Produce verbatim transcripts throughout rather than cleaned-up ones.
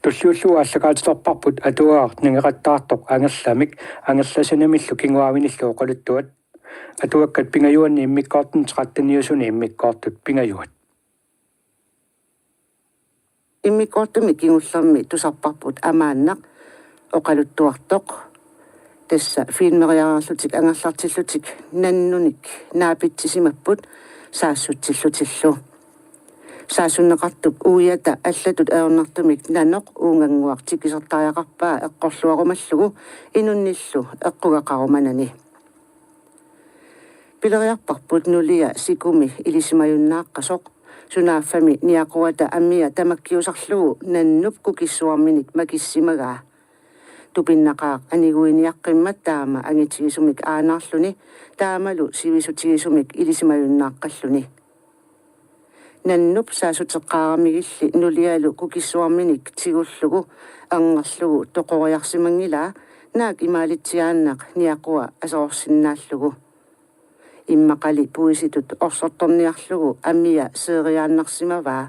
Tulliullugu aallakaatilerparput atuagaq nangeqattaartoq Angerlamik Angerlasanamillu kinguaavinillu oqaluttuat. Atuakkat pingajuanni immikkoortuni tretteniusuni immikkoortut pingajuat. Immikkoortumi kingullermi tusarparput Amaannaq oqaluttuartoq. Tassa filmeriareerlutik angerlartillutik nannunik naapitsisimapput saassutsillutillu. Saassunneqartup uiata allatut ajornartumik nanoq uungannguaq tikisertariaqarpaa eqqorluarumallugu inunnillu eqqugaqarumanani. Pileriarparput nulia sikumi ilisimajunnaaqqasoq, sunaaffami niaquata amia tamakkiusarlugu nannup kukissuarminik makissimagaa. Tupinnaqaaq aniguiniaqqimmat taama angitigisumik aanaarluni, taamalu sivisutigisumik ilisimajunnaaqqalluni. Nannup saassuteqqaaramigilli nulialu kukissuarminik tigullugu angerlugu toqoriarsimanngilaa, naak imaalitsiaannaq niaqua aserorsinnaallugu. Immaqali puisitut orsortorniarlugu amia seeriaannarsimavaa,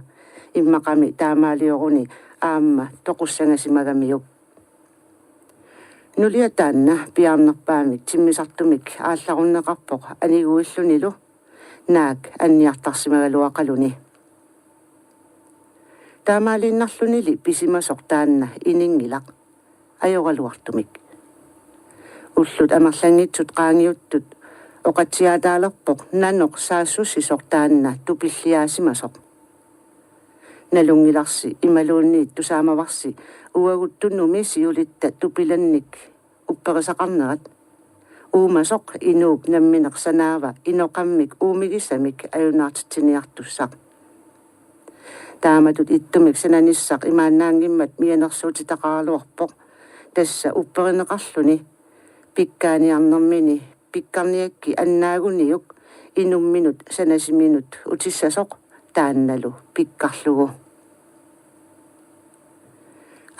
immaqami taamaalioruni aamma toqussangasimagamiuk. Nulia taanna piaarnerpaamik timmisartumik aallarunneqarpoq aniguillunilu, naak anniartarsimagaluaqaluni. Taamaaliinnarlunili pisimasoq taanna ininngilaq ajoraluartumik. Ullut amerlanngitsut qaangiuttut oqatsiaataalerpoq nanoq saassussisoq taanna tupilliaasimasoq. Nalunngilarsi imaluunniit tusaamavarsi uagut Tunumi siulitta tupilannik upperisaqarnerat. Uumasoq inuup nammineq sanaava inoqammik uumigisamik ajunaartitsiniartussaq. Taamatut ittumik sananissaq imaannaanngimmat mianersuutitaqaraluarpoq, tassa upperineqarluni pikkaaniarnermini pikkarniakkit annaaguniuk inumminut sanasiminut utissasoq taannalu pikkarlugu.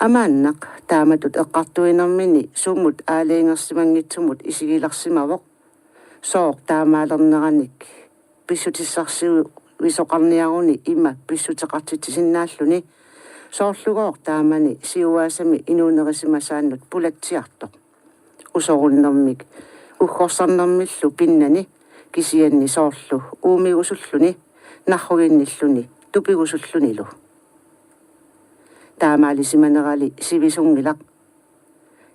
Amaannaq taamatut eqqartuinermini sumut aalajangersimanngitsumut isigilersimavoq, sooq taamaalerneranik pissutissarsiuisoqarniaruni ima pissuteqartitsisinnaalluni, soorlugooq taamani siuaasami inuunerisimasaannut pulatsiartoq. Usorunnermik uggorsarnermillu pinnani, kisianni soorlu uumigusulluni, narruginnilluni, tupigusullunilu. Taamaalisimanerali sivisunngilaq.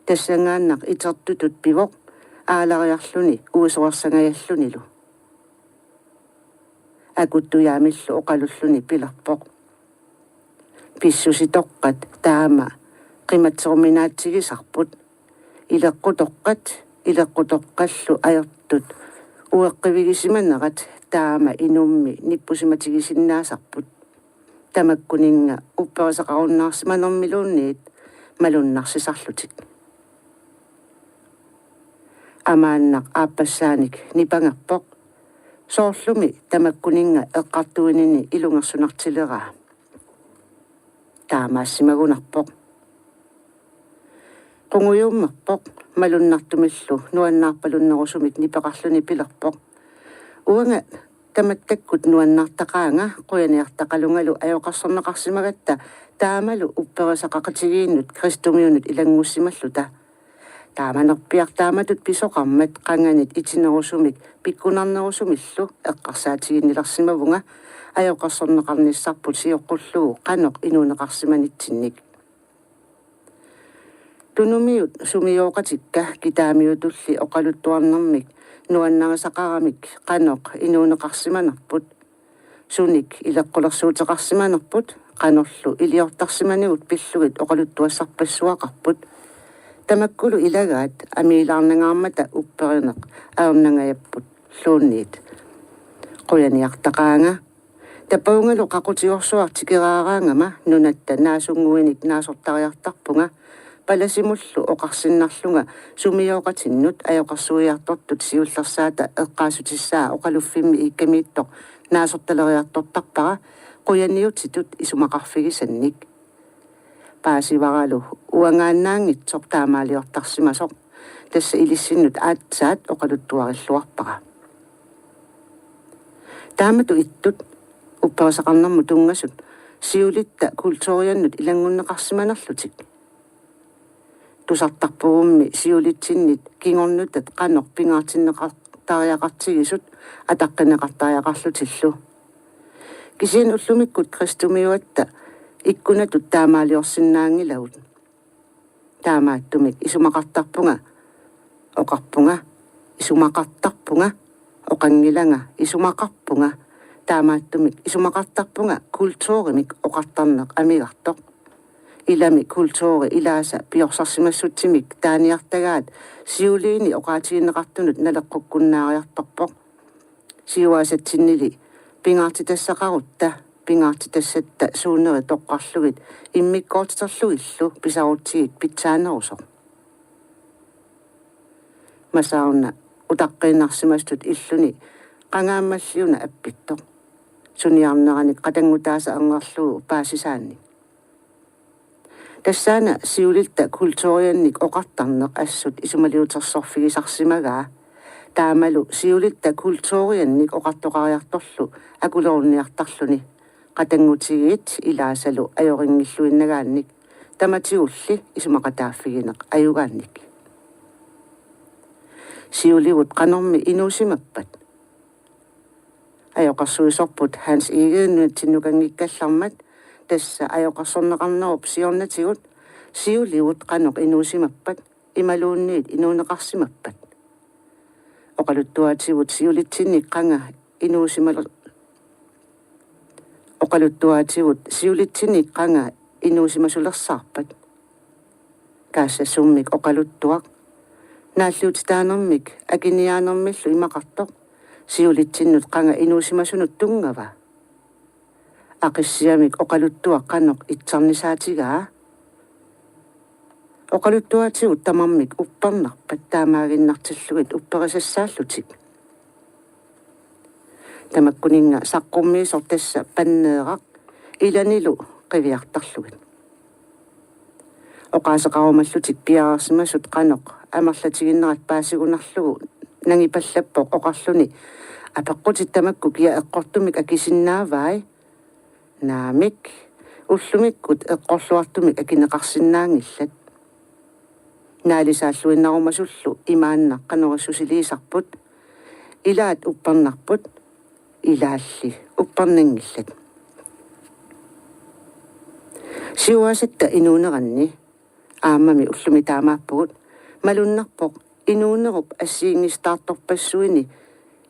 Tassanngaannaq itertutut pivoq aalariarluni uisoqarsangajallunilu. Akuttujaamillu oqalulluni pilerpoq: Pissusitoqqat taama qimatseruminaatsigisarput. Ileqqutoqqat, ileqqutoqqallu ajortut ueqqivigisimanerat taama inummi nippusimatigisinnaasarput. Tamakkuninnga upperisaqarunnaarsimanermiluunniit malunnarsisarlutik. Amaannaq aappassaanik nipangerpoq, soorlumi tamakkuninnga eqqartuinini ilungersunartileraa. Taamaasimagunarpoq. Qungujuummerpoq malunnartumillu nuannaarpalunnerusumik nipeqarluni pilerpoq: Uanga tamattakkut nuannaartaqaanga, qujaniartaqalungalu ajoqersorneqarsimagatta taamalu upperisaqaqatigiinnut kristumiunut ilanngussimalluta. Taamanerpiaq taamatut pisoqarmat qanganit itinerusumik pikkunarnerusumillu eqqarsaatiginnilersimavunga ajoqersorneqarnissarput sioqqullugu qanoq inuuneqarsimanitsinnik. Tunumiut sumiooqatikka kitaamiutulli oqaluttuarnermik nuannarisaqaramik qanoq inuuneqarsimanerput, sunik ileqqulersuuteqarsimanerput, qanorlu iliortarsimanigut pillugit oqaluttuassarpassuaqarput. Tamakkulu ilagaat amiilaarnangaarmata upperineq ajornangajapput luunniit. Qujaniartaqaanga. Tapaungalu qaqutigoorsuaq tikeraaraangama nunatta naasunnguinik naasortariartarpunga, palasimullu oqarsinnarlunga sumiooqatinnut ajoqersuiartortut siullersaata eqqaassutissaa oqaluffimmi iikkamiittoq naasortaleriartortarpara qujaniutitut isumaqarfigisannik. Paasivaralu uangaannaanngitsoq taamaaliortarsimasoq, tassa ilissinnut aatsaat oqaluttuarilluarpara. Taamatut ittut upperisaqarnermut tunngasut siulitta kulturiannut ilanngunneqarsimanerlutik. Tusartarpugummi siulitsinnit kingornutat qanoq pingaartinneqartariaqartigisut ataqqineqartariaqarlutillu. Kisianni ullumikkut kristumiuatta ikkunatut taamaaliorsinnaanngilagut. Taamaattumik isumaqartarpunga oqarpunga, isumaqartarpunga oqanngilanga, isumaqarpunga, taamaattumik isumaqartarpunga kulturimik oqartarneq amigartoq. Ilami kulturi ilaasa piorsarsimassutsimik taaniartagaat siuliini oqaatigineqartunut naleqqukkunnaariartorpoq. Siuaasatsinnili pingaartitassaqarutta, pingaartitassatta suuneri toqqarlugit immikkoortiterlugillu pisarutsigik pitsaanerusoq. Masauna utaqqiinnarsimasutut illuni qangaammalliuna appittoq. Suniarneranik qatanngutaasa angerlugu paasisaannik. Tassaana siulitta kulturiannik oqartarneq assut isumaliutersorfigisarsimagaa. Taamalu siulitta kulturiannik oqartoqariartorlu akulerunniartarluni. Qatanngutigiit ilaasalu ajorinngilluinnagaannik. Tamatigulli isumaqataaffigineq ajugaannik. Siulivut qanormi inuusimappat? Ajoqersuisorput Hans Egede nunatsinnukanngikkallarmat, tassa ajoqersorneqarnerup siornatigut: Siulivut qanoq inuusimappat, imaluunniit inuuneqarsimappat? Oqaluttuatigut siulitsinnik qanga inuusimaler-, oqaluttuatigut siulitsinnik qanga inuusimasulersaarpat? Kaassaasummik oqaluttuaq naalliutsitaanermik akiniaanermillu imaqartoq siulitsinnut qanga inuusimasunut tunngava? Aqissiamik oqaluttuaq qanoq itsarnisaatigaa? Oqaluttuatigut tamarmik uppernarpat taamaaginnartillugit upperisassaallutik? Tamakkuninnga saqqummiisoq tassa panneeraq ilanilu qiviartarlugit. Oqaaseqarumallutik piareersimasut qanoq amerlatiginnerat paasigunarlugu nangipallappoq oqarluni: Apeqqutit tamakku kia eqqortumik akisinnaavai? Naamik, ullumikkut eqqorluartumik akineqarsinnaanngillat. Naalisaalluinnarumasullu imaanna qanoq issusiliisarput: Ilaat uppernarput, ilaalli uppernanngillat. Siuaasatta inuuneranni, aammami ullumi taamaappugut, malunnarpoq inuunerup assigiinngisitaartorpassuini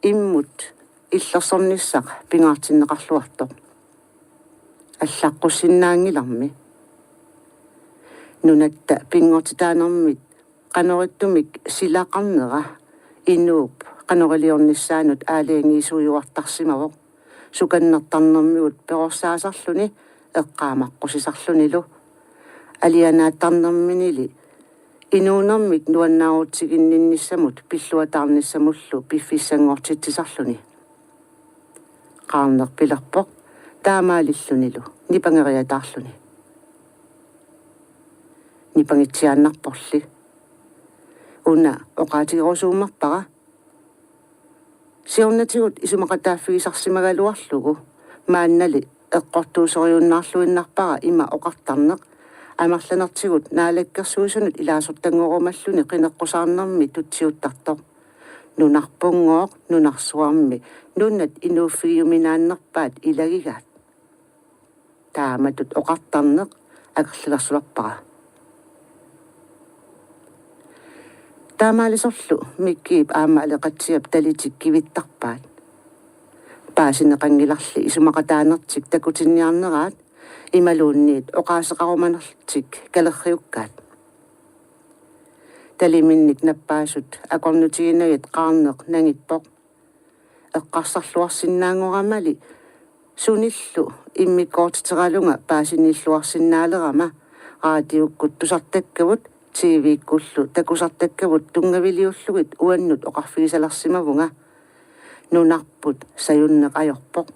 immut illersornissaq pingaartinneqarluartoq. Allaqqussinnaanngilarmi. Nunatta pinngortitaanermit qanorittumik silaqarnera inuup qanoriliornissaanut aalajangiisuujuartarsimavoq, sukannertarnermigut perorsaasarluni eqqaamaqqusisarlunilu. Alianaattarnerminili inuunermik nuannaarutiginninnissamut pilluataarnissamullu piffissanngortitsisarluni. Qaarneq pilerpoq taamaalillunilu nipangeriataarluni. Nipangitsiaannarporli. Una oqaatigerusuummerpara. Siornatigut isumaqataaffigisarsimagaluarlugu maannali eqqortuusoriunnaarluinnarpara ima oqartarneq: Amerlanertigut Naalakkersuisunut ilaasortanngorumalluni qineqqusaarnermi tutsiuttartoq: Nunarpunngooq nunarsuarmi nunat inuuffigiuminaannerpaat ilagigaat. Taamatut oqartarneq akerlilersulerpara. Taamaalisorlu Mikkiip aamma Aleqatsiap talitik kivittarpaat. Paasineqanngilarli isumaqataanertik takutinniarneraat imaluunniit oqaaseqarumanertik kalerriukkaat. Taliminnik nappaasut akornutiginagit qaarneq nangippoq. Eqqarsarluarsinnaanngoramali sunillu immikkoortiteralunga paasinilluarsinnaalerama, raatiukkut tusartakkavut, T V-kkullu takusartakkavut tunngaviliullugit uannut oqarfigisalersimavunga: Nunarput sajunneq ajorpoq.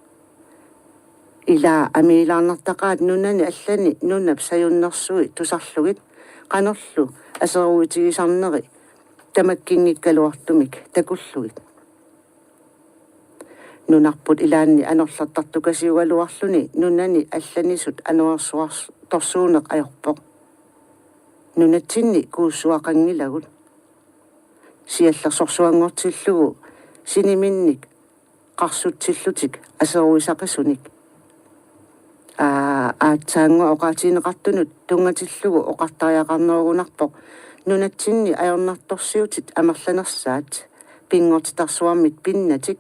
Ilaa amiilaarnartaqaat nunani allani nunap sajunnersui tusarlugit, qanorlu aseruitigisarneri tamakkinngikkaluartumik takullugit. Nunarput ilaanni anorlertartukasiugaluarluni nunani allanisut anorersuartorsuuneq ajorpoq. Nunatsinni kuussuaqanngilagut. Siallersorsuanngortillugu siniminnik qarsutsillutik aseruisaqisunik. Aa, aatsaannguaq oqaatigineqartunut tunngatillugu oqartariaqarnerugunarpoq nunatsinni ajornartorsiutit amerlanersaat pinngortitarsuarmit pinnatik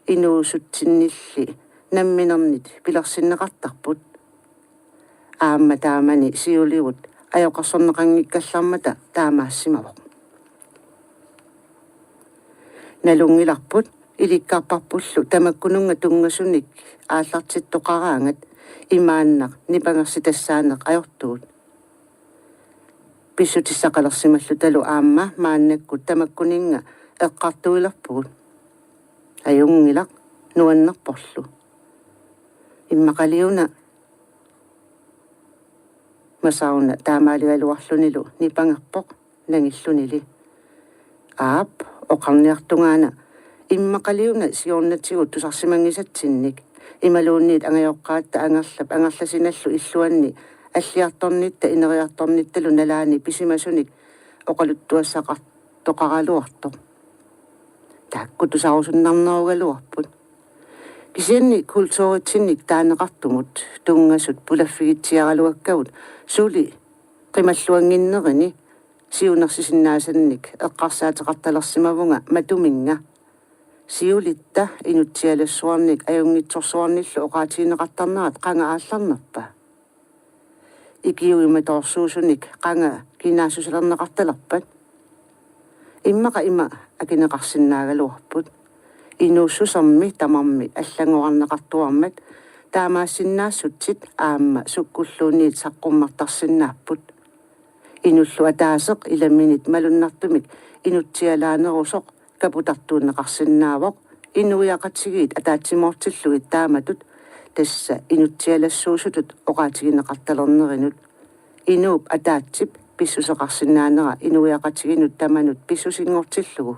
inuusutsinnilli namminernit pilersinneqartarput. Aamma taamani siulivut ajoqersorneqanngikkallarmata taamaassimavoq. Nalunngilarput ilikkarparpullu tamakkununnga tunngasunik aallartittoqaraangat imaannaq nipangersitassaaneq ajortugut. Pissutissaqalersimallutalu aamma maannakkut tamakkuninnga eqqartuilerpugut. Ajunngilaq, nuannerporlu. Immaqaliuna, Masauna taamaaligaluarlunilu nipangerpoq nangillunili. Aap, oqarniartungaana, immaqaliuna siornatigut tusarsimanngisatsinnik, imaluunniit angajoqqaatta Angerlap Angerlasinallu illuanni alliartornitta ineriartornittalu nalaani pisimasunik oqaluttuassaqartoqaraluartoq. Taakku tusarusunnernerugaluarput. Kisianni kulturitsinnik taaneqartumut tunngasut pulaffigitsiaraluakkavut suli qimalluannginnerini siunersisinnaasannik eqqarsaateqartalersimavunga matuminnga. Siulitta inutsialassuarnik ajunngitsorsuarnillu oqaatigineqartarnerat qanga aallarnerpa? Ikiuimatoorsuusunik qanga kinaassusilerneqartalerpat? Immaqa ima akineqarsinnaagaluarput. Inuussusermi tamarmi allanngorarneqartuarmat taamaassinnaassutsit aamma sukkulluunniit saqqummertarsinnaapput. Inullu ataaseq ilaminit malunnartumik inutsialaanerusoq kaputartuunneqarsinnaavoq inuiaqatigiit ataatsimoortillugit taamatut, tassa inutsialassuusutut oqaatigineqartalernerinut. Inuup ataatsip pissuseqarsinnaanera inuiaqatigiinnut tamanut pissusinngortillugu.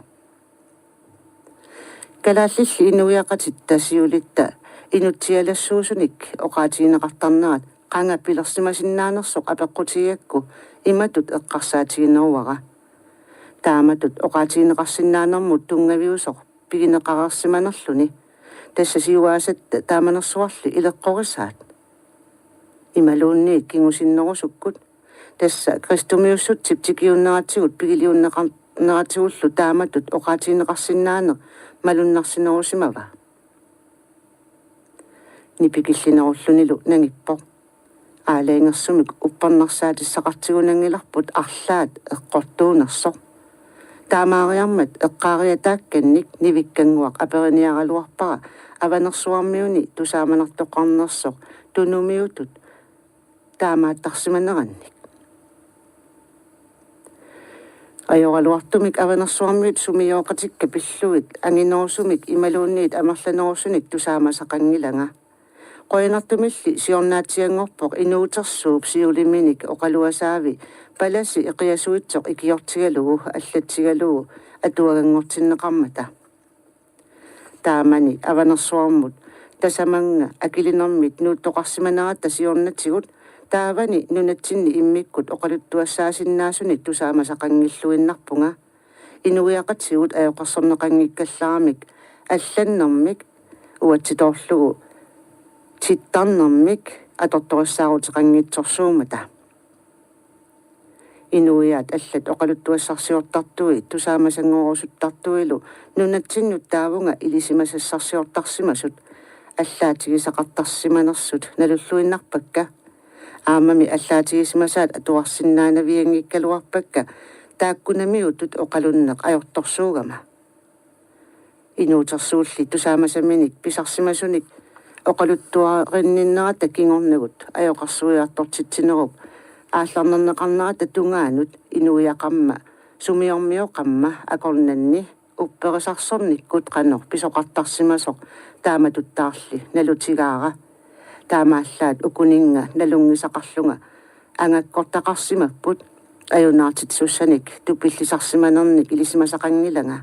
Kalaallilli inuiaqatitta siulitta inutsialassuusunik oqaatigineqartarnerat qanga pilersimasinnaanersoq apeqqutigigakku imatut eqqarsaatigineruara: Taamatut oqaatigineqarsinnaanermut tunngaviusoq pigineqareersimanerluni, tassa siuaasatta taamanersuarli ileqqorisaat. Imaluunniit kingusinnerusukkut, tassa kristumiussutsip tikiunneratigut pigiliunneqarneratigullu taamatut oqaatigineqarsinnaaneq malunnarsinerusimava? Nipikillinerullunilu nangippoq: Aalajangersumik uppernarsaatissaqartigunanngilarput arlaat eqqortuunersoq. Taamaariarmat eqqaariataakkannik nivikkannguaq aperiniaraluarpara Avanersuarmiuni tusaamanartoqarnersoq tunumiutut taamaattarsimanerannik. Ajoraluartumik Avanersuarmiut sumiooqatikka pillugit anginerusumik imaluunniit amerlanerusunik tusaamasaqanngilanga. Qujanartumilli siornaatsianngorpoq inuutersuup siuliminik oqaluasaavi palasi eqiasuitsoq ikiortigalugu allatsigalugu atuaganngortinneqarmata. Taamani Avanersuarmut tasamannga akilinermit nuuttoqarsimaneratta siornatigut taavani nunatsinni immikkut oqaluttuassaasinnaasunik tusaamasaqanngilluinnarpunga. Inuiaqatigut ajoqersorneqanngikkallaramik allannermik uatsitoorlugu tittarnermik atortorissaaruteqanngitsorsuummata. Inuiaat allat oqaluttuassarsiortartui tusaamasanngorusuttartuilu nunatsinnut taavunga ilisimasassarsiortarsimasut allaatigisaqartarsimanersut nalulluinnarpakka. Aammami allaatigisimasaat atuarsinnaanavianngikkaluarpakka taakkunamiutut oqalunneq ajortorsuugama. Inuutersuulli tusaamasaminik pisarsimasunik oqaluttuarinninneratta kingornagut ajoqersuiartortitsinerup aallarnerneqarneratta tungaanut inuiaqarma sumiormioqarma akornanni upperisarsornikkut qanoq pisoqartarsimasoq taamatuttaarli nalutigaara. Taamaallaat ukuninnga nalunngisaqarlunga angakkortaqarsimapput ajunaartitsisussanik tupillisarsimanernik ilisimasaqanngilanga.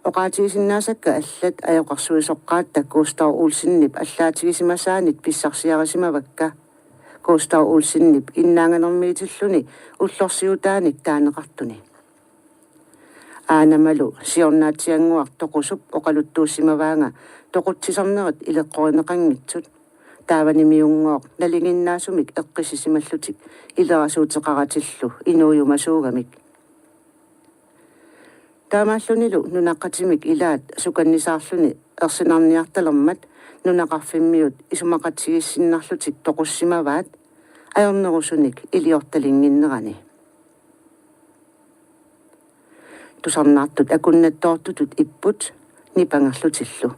Oqaatigisinnaasakka allat ajoqersuisoqqaatta Gustav Olsenip allaatigisimasaanit pissarsiarisimavakka, Gustav Olsenip innaanganermiitilluni ullorsiutaanik taaneqartuni. Aanamalu siornaatsiannguaq toqusup oqaluttuussimavaanga toqutsisarnerit ileqqorineqanngitsut. Taavanimiunngooq nalinginnaasumik eqqissisimallutik ilerasuuteqaratillu inuujumasuugamik. Taamaallunilu nunaqqatimik ilaat sukannisaarluni ersinarniartalermat nunaqarfimmiut isumaqatigiissinnarlutik toqussimavaat ajornerusunik iliortalinnginnerani. Tusarnaartut akunnattoortutut ipput nipangerlutillu.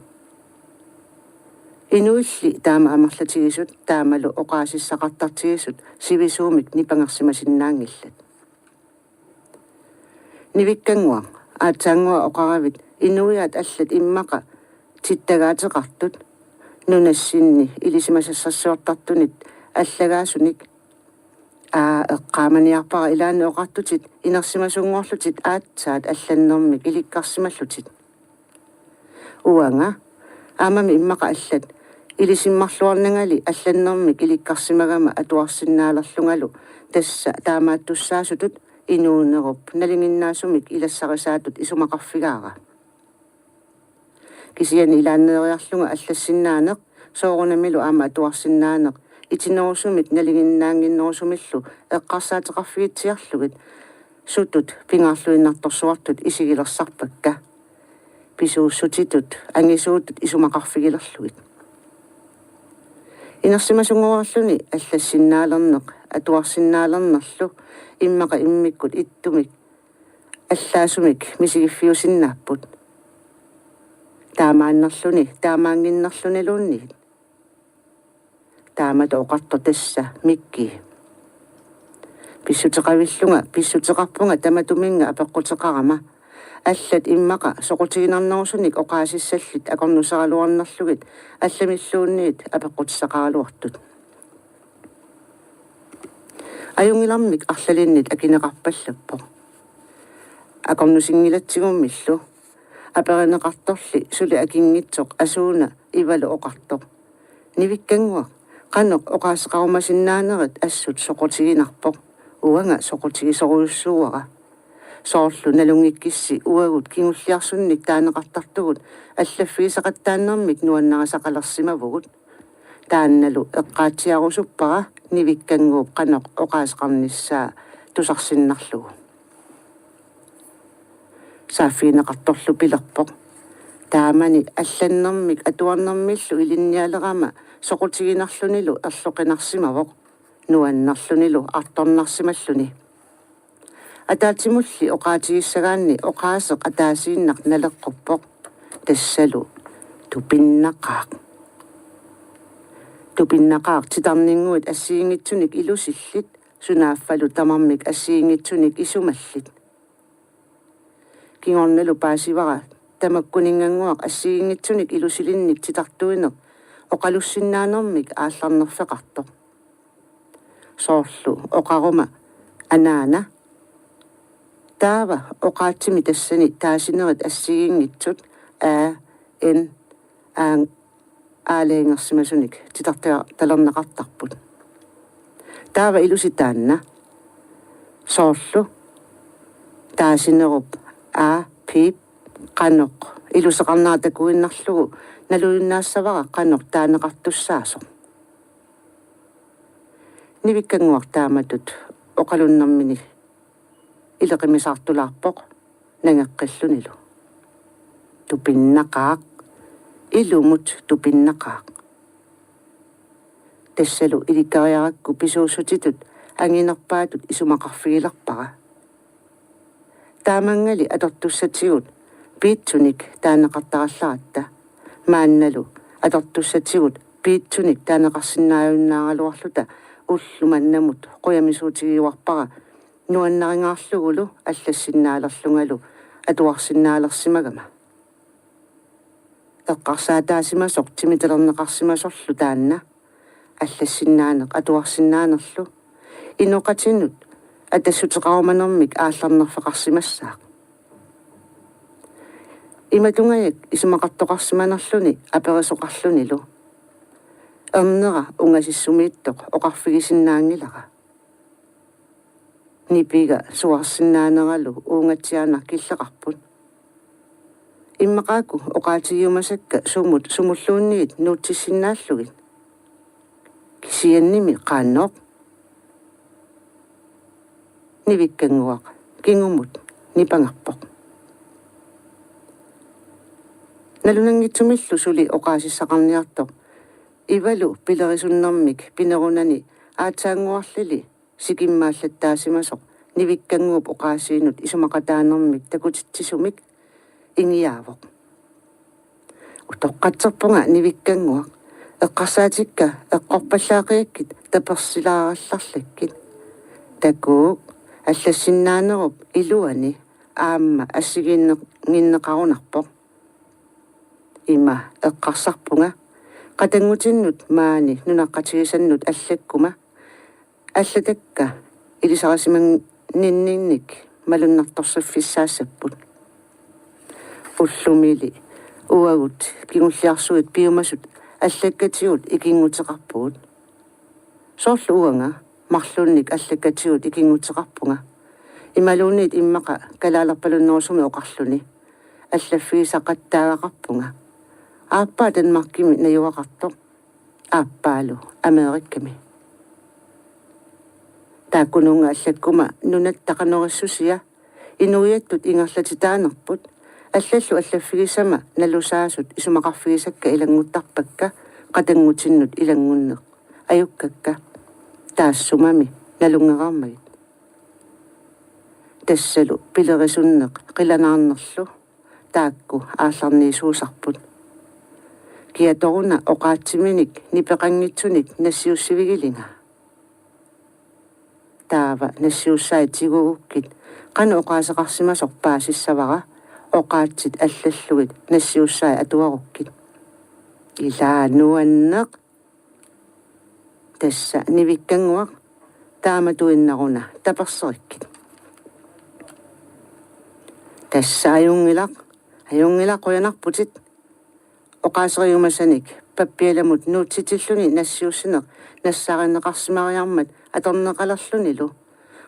Inuilli taama amerlatigisut taamalu oqaasissaqartartigisut sivisuumik nipangersimasinnaanngillat. Nivikkannguaq, aatsaannguaq oqaravit inuiaat allat immaqa tittagaateqartut nunassinni ilisimasassarsiortartunit allagaasunik. Aa, eqqaamaniarpara ilaanni oqartutit inersimasunngorlutit aatsaat allannermik ilikkarsimallutit. Uanga aammami immaqa allat ilisimmarluarnangali allannermik ilikkarsimagama atuarsinnaalerlungalu tassa taamaattussaasutut inuunerup nalinginnaasumik ilassarisaatut isumaqarfigaara. Kisianni ilaanneeriarlunga allassinnaaneq soorunamilu aamma atuarsinnaaneq itinerusumik nalinginnaannginnerusumillu eqqarsaateqarfigitsiarlugit sutut pingaarluinnartorsuartut isigilersarpakka, pisuussutitut angisuutut isumaqarfigilerlugit. Inersimasunngorluni allassinnaalerneq atuarsinnaalernerlu immaqa immikkut ittumik allaasumik misigiffiusinnaapput. Taamaannerluni taamaannginnerluniluunniit. Taamatut oqartoq tassa Mikki. Pissuteqavillunga, pissuteqarpunga tamatuminnga apeqquteqarama. Allat immaqa soqutiginarnerusunik oqaasissallit akornuseraluarnerlugit allamilluunniit apeqqutissaqaraluartut. Ajunngilarmik arlalinnit akineqarpallappoq. Akornusinngilatsigumillu aperineqartorli suli akinngitsoq asuuna Ivalu oqartoq: Nivikkannguaq, qanoq oqaaseqarumasinnaanerit assut soqutiginarpoq. Uanga soqutigisorujussuuara. Soorlu nalunngikkissi uagut kingulliarsunnik taaneqartartugut allaffigisaqattaarnermik nuannarisaqalersimavugut. Taannalu eqqaatsiarusuppara Nivikkannguup qanoq oqaaseqarnissaa tusarsinnarlugu. Saaffigineqartorlu pilerpoq: Taamani allannermik atuarnermillu ilinnialerama soqutiginarlunilu erloqinarsimavoq, nuannerlunilu artornarsimalluni. Ataatsimulli oqaatigissagaanni oqaaseq ataasiinnaq naleqquppoq. Tassalu: Tupinnaqaaq. Tupinnaqaaq titarninnguit assigiinngitsunik ilusillit, sunaaffalu tamarmik assigiinngitsunik isumallit. Kingornalu paasivara tamakkuninnganguaq assigiinngitsunik ilusilinnik titartuineq oqalussinnaanermik aallarnerfeqartoq. Soorlu oqaruma: Anaana. Taava oqaatsimi tassani taasinerit assigiinngitsut A N A aalajangersimasunik titartalerneqartarput. Taava ilusi taanna. Soorlu taasinerup A P-p qanoq iluseqarnera takuinnarlugu naluinnaassavara qanoq taaneqartussaasoq. Nivikkannguaq taamatut oqalunnermini ileqimisaartulaarpoq nangeqqillunilu: Tupinnaqaaq. Ilumut tupinnaqaaq. Tassalu ilikkariarakku pisuussutitut anginerpaatut isumaqarfigilerpara. Taamanngali atortussatigut piitsunik taaneqartarallaratta. Maannalu atortussatigut piitsunik taaneqarsinnaajunnaaraluarluta ulloq mannamut qujamisuutigiuarpara nuannaringaarlugulu allassinnaalerlungalu atuarsinnaalersimagama. Eqqarsaataasimasoq timitalerneqarsimasorlu taanna, allassinnaaneq atuarsinnaanerlu, inoqatinut atassuteqarumanermik aallarnerfeqarsimassaaq. Imatungajak isumaqartoqarsimanerluni aperisoqarlunilu. Ernera ungasissumiittoq oqarfigisinnaanngilara. Nipiga suarsinnaaneralu uungatsiaannaq killeqarput. Immaqa aaku oqaatigiumasakka sumut sumulluunniit nuutsissinnaallugit. Kisiannimi qaannoq. Nivikkannguaq kingumut nipangerpoq. Nalunanngitsumillu suli oqaasissaqarniartoq Ivalu pilerisunnermik pinerunani aatsaannguarlili sikimmaallattaasimasoq Nivikkannguup oqaasiinut isumaqataanermik takutitsisumik ingiaavoq. Utoqqatserpunga Nivikkannguaq, eqqarsaatikka eqqorpallaaqiakkit tapersilaarallarlakkit. Takuuk, allassinnaanerup iluani aamma assigiinnginneqarunarpoq. Ima eqqarsarpunga qatanngutinnut maani nunaqqatigisannut allakkuma, allatakka ilisarisimanninninnik malunnartorsiffissaassapput. Ullumili uagut kingulliarsuit piumasut allakkatigut ikinnguteqarpugut. Soorlu uanga marlunnik allakkatigut ikinnguteqarpunga. Imaluunniit immaqa kalaalerpalunnerusumik oqarluni allaffigisaqattaagaqarpunga. Aappaa Danmarkimi najugaqartoq. Aappaalu Amerikami. Taakkununnga allakkuma nunatta qanoq issusia inuiattut ingerlatitaanerput, allallu allaffigisama nalusaasut isumaqarfigisakka ilannguttarpakka qatanngutinnut ilanngunneq ajukkakka. Taassumami nalunngereermagit. Tassalu pilerisunneq qilanaarnerlu taakku aallarniisuusarput. Kiatoruna oqaatsiminik nipeqanngitsunik nassiussivigilinga. Taava nassiussai tigugukkit qanoq oqaaseqarsimasoq paasissavara, oqaatsit allallugit nassiussai atuarukkit. Ilaa nuanneq. Tassa Nivikkannguaq, taamatuinnaruna taperserikkit. Tassa ajunngilaq, ajunngilaq qujanarputit. Oqaaseriumasanik pappialamut nuutsitilluni nassiussineq nassaarineqarsimariarmat atorneqalerlunilu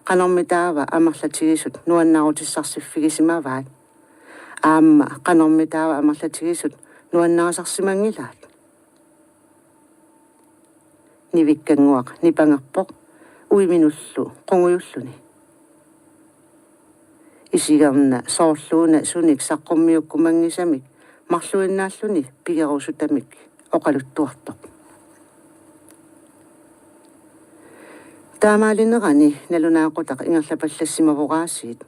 qanormitaava amerlatigisut nuannarutissarsiffigisimavat. Aamma qanormitaava amerlatigisut nuannarisarsimanngilaat. Nivikkannguaq nipangerpoq uiminullu qungujulluni. Isigerna soorluuna sunik saqqummiukkumanngisamik marluinnaalluni pigerusutamik oqaluttuartoq. Taamaalinerani nalunaaqutaq ingerlapallassimavoraasiit.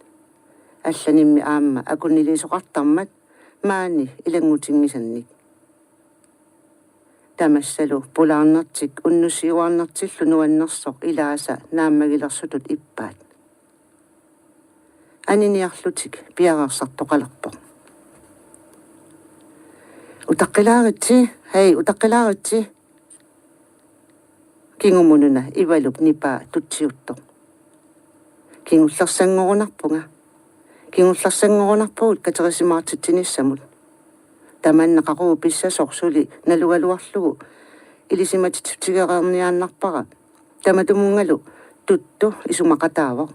Allanimmi aamma akunniliisoqartarmat maani ilanngutinngisannik. Tamassalu pulaarnertik unnussiuaarnertillu nuannersoq ilaasa naammagilersutut ippaat. Aniniarlutik piareersartoqalerpoq. Utaqqilaaritsi, hej, utaqqilaaritsi. Kingumut una Ivalup nipaa tutsiuttoq. Kingullersanngorunarpunga. Kingullersanngorunarpugut katerisimaartitsinissamut. Tamanna qaqugu pissasoq suli nalugaluarlugu ilisimatitsissutigereerniaannarpara. Tamatumunngalu tuttu isumaqataavoq.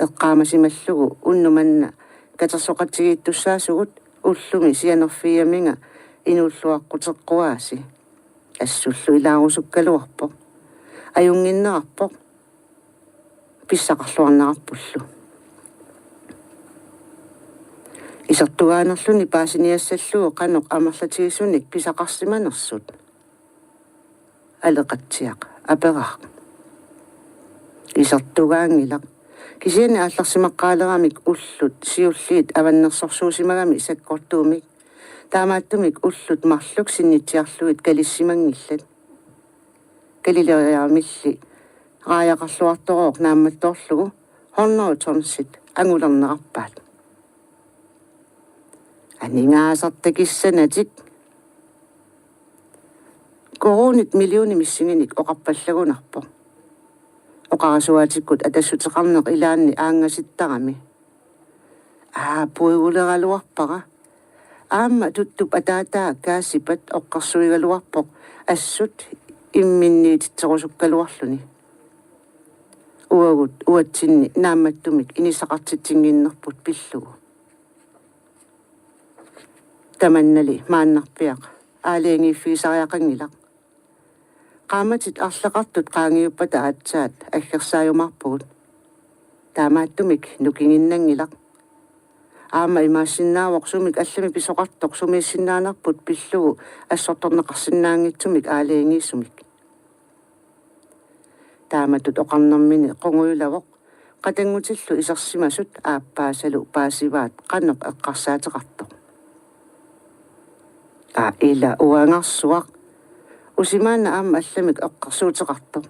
Eqqaamasimallugu unnuk manna katersoqatigiittussaasugut ullumi sianerfigigaminga inuulluaqquteqquaasi. Assullu ilaarusukkaluarpoq. Ajunnginnerarpoq. Pissaqarluarnerarpullu. Isertugaanerluni paasiniassallugu qanoq amerlatigisunik pisaqarsimanersut. Aleqatsiaq aperaaq. Isertugaanngilaq. Kisianni aallarsimaqqaaleramik ullut siulliit avannersorsuusimagami sakkortuumik. Taamaattumik ullut marluk sinnitsiarlugit kalissimanngillat. Kalileriaramilli raajaqarluartorooq naammattoorlugu hundrede tonsit angulernerarpaat. Aningaasartakissanatik. Koruunit millionit missinginik oqarpallagunarpoq. Oqarasuaatikkut atassuteqarneq ilaanni aangasittarami. Aa, puiguleraluarpara. Aamma tuttup ataataa Kaasipat oqqersuigaluarpoq assut imminniititserusukkaluarluni. Uagut uatsinni naammattumik inissaqartitsinnginnerput pillugu. Tamannali maannarpiaq aalajangiiffigisariaqanngilaq. Qaammatit arlaqartut qaangiuppata aatsaat aggersaajumaarpugut. Taamaattumik nukinginnanngilaq. Aamma imaassinnaavoq sumik allami pisoqartoq sumiissinnaanerput pillugu assortorneqarsinnaanngitsumik aalajangiisumik. Taamatut oqarnermini qungujulavoq qatanngutillu isersimasut aappaasalu paasivaat qanoq eqqarsaateqartoq. Aa, ila uangarsuaq. Usimaana aamma allamik eqqersuuteqartoq.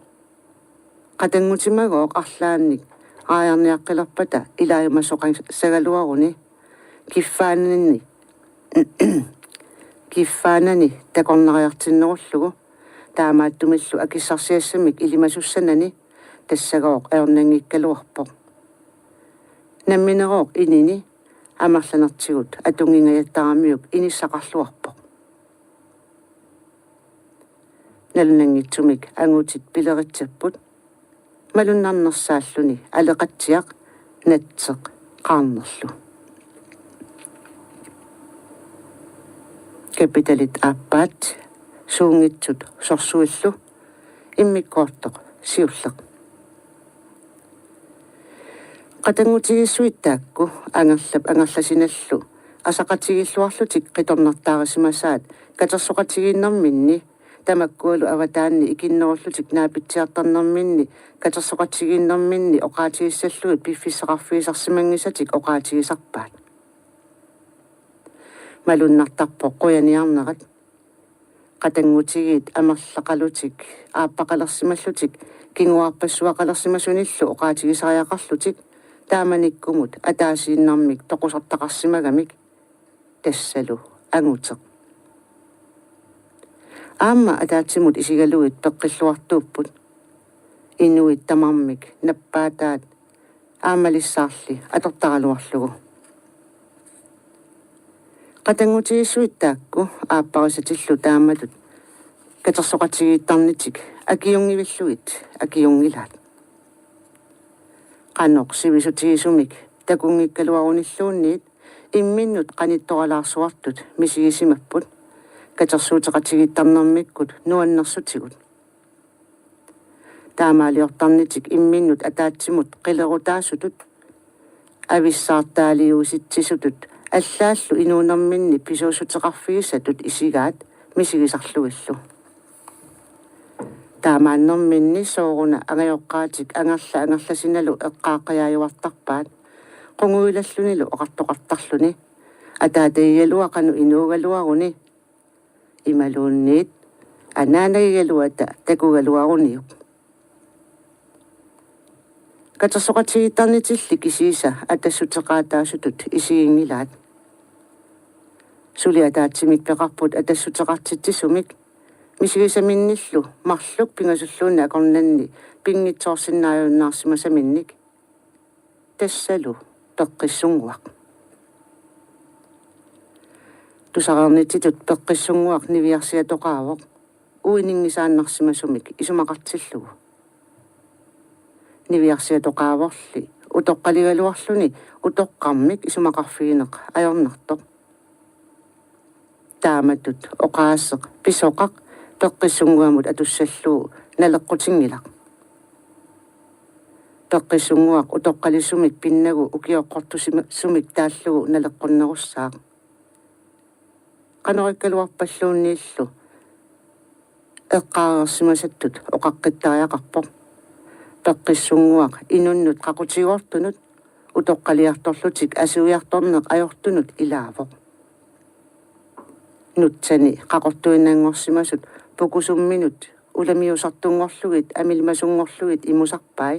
Qatanngutimagooq arlaannik aajarniaqqilerpata ilaajumasoqassagaluaruni. Kiffaanani, kiffaanani takornariartinnerullugu. Taamaattumillu akissarsiassamik ilimasussanani tassagooq ajornanngikkaluarpoq. Namminerooq inini amerlanertigut atunngingajattaaramiuk inissaqarluarpoq. Nalunanngitsumik angutit pileritsapput. Malunnarnersaalluni aleqatsiaq Natseq Qaarnerlu. Kapitalit aappaat: Suunngitsut sorsuillu. Immikkoortoq siulleq. Qatanngutigiissuit taakku Angerlap Angerlasinallu asaqatigiilluarlutik qitornartaarisimasaat katersoqatigiinnerminni tamakkualu avataanni ikinnerullutik naapitsiartarnerminni katersoqatigiinnerminni oqaatigissallugit piffissaqarfigisarsimanngisatik oqaatigisarpaat. Malunnartarpoq qujaniarnerat. Qatanngutigiit amerlaqalutik aappaqalersimallutik kinguaarpassuaqalersimasunillu oqaatigisariaqarlutik taamanikkumut ataasiinnarmik toqusortaqarsimagamik, tassalu anguteq. Aamma ataatsimut isigalugit peqqilluartuupput. Inuit tamarmik nappaataat aamma lissaarli atortaraluarlugu. Qatanngutigiissuit taakku aapparisatillu taamatut katersoqatigiittarnitik akiunngivillugit akiunngilaat. Qanoq sivisutigisumik takunngikkaluarunilluunniit imminnut qanittoralaarsuartut misigisimapput katersuuteqatigiittarnermikkut nuannersutigut. Taamaaliortarnitik imminnut ataatsimut qilerutaasutut avissaartaaliuisitsisutut allaallu inuunerminni pisuussuteqarfigisatut isigaat misigisarlugillu. Taamaannerminni sooruna angajoqqaatik Angerlap Angerlasinalu eqqaaqqajaajuartarpaat qungujulallunilu oqartoqartarluni: Ataatagigaluaq qanoq inuugaluaruni? Imaluunniit anaanagigaluata takugaluaruniuk? Katersoqatigiittarnitilli kisiisa atassuteqaataasutut isiginngilaat. Suli ataatsimik peqarput atassuteqartitsisumik misigisaminnillu marluk pingasulluunniit akornanni pinngitsoorsinnaajunnaarsimasaminnik. Tassalu Peqqissunnguaq. Tusareernitsitut Peqqissunnguaq niviarsiatoqaavoq uininngisaannarsimasumik isumaqartillugu. Niviarsiatoqaavorli utoqqaligaluarluni utoqqarmik isumaqarfigineq ajornartoq. Taamatut oqaaseq pisoqaq Peqqissunnguamut atussallugu naleqqutinngilaq. Peqqissunnguaq utoqqalisumik pinnagu ukioqqortusumik taallugu naleqqunnerussaaq. Qanorikkaluarpalluunniillu eqqaareersimasattut oqaqqittariaqarpoq. Peqqissunnguaq inunnut qaqutigoortunut utoqqaliartorlutik asuiartorneq ajortunut ilaavoq. Nutsani qaqortuinnanngorsimasut pukusumminut ulamiusartunngorlugit amilimasunngorlugit imusarpai.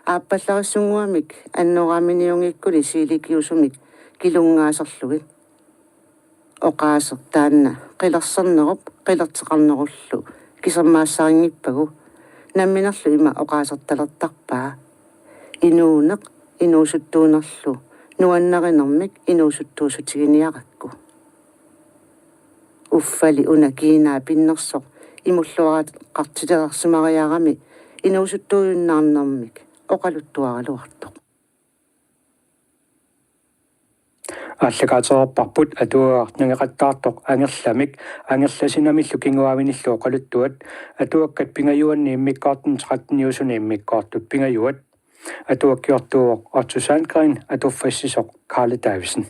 Aappallarissunnguamik annoraaminiunngikkuni siilikiusumik kilunngaaserlugit. Oqaaseq taanna qilersernerup qilerteqarnerullu kisermaassarinngippaa. Namminerlu ima oqaasertalertarpaa: Inuuneq inuusuttuunerlu nuannarinermik inuusuttuussutiginiarakku. Uffali una kiinaa pinnersoq imulluaqartilersimariarami inuusuttuujunnaarnermik oqaluttuaraluartoq. Aallakaatereerparput atuagaq nangeqattaartoq Angerlamik, Angerlasinamillu kinguaavinillu oqaluttuat, atuakkat pingajuanni immikkoortuni tretteniusuni immikkoortut pingajuat. Atuakkiortuuvoq Otto Sandgreen, atuffassisoq Karle Davidsen.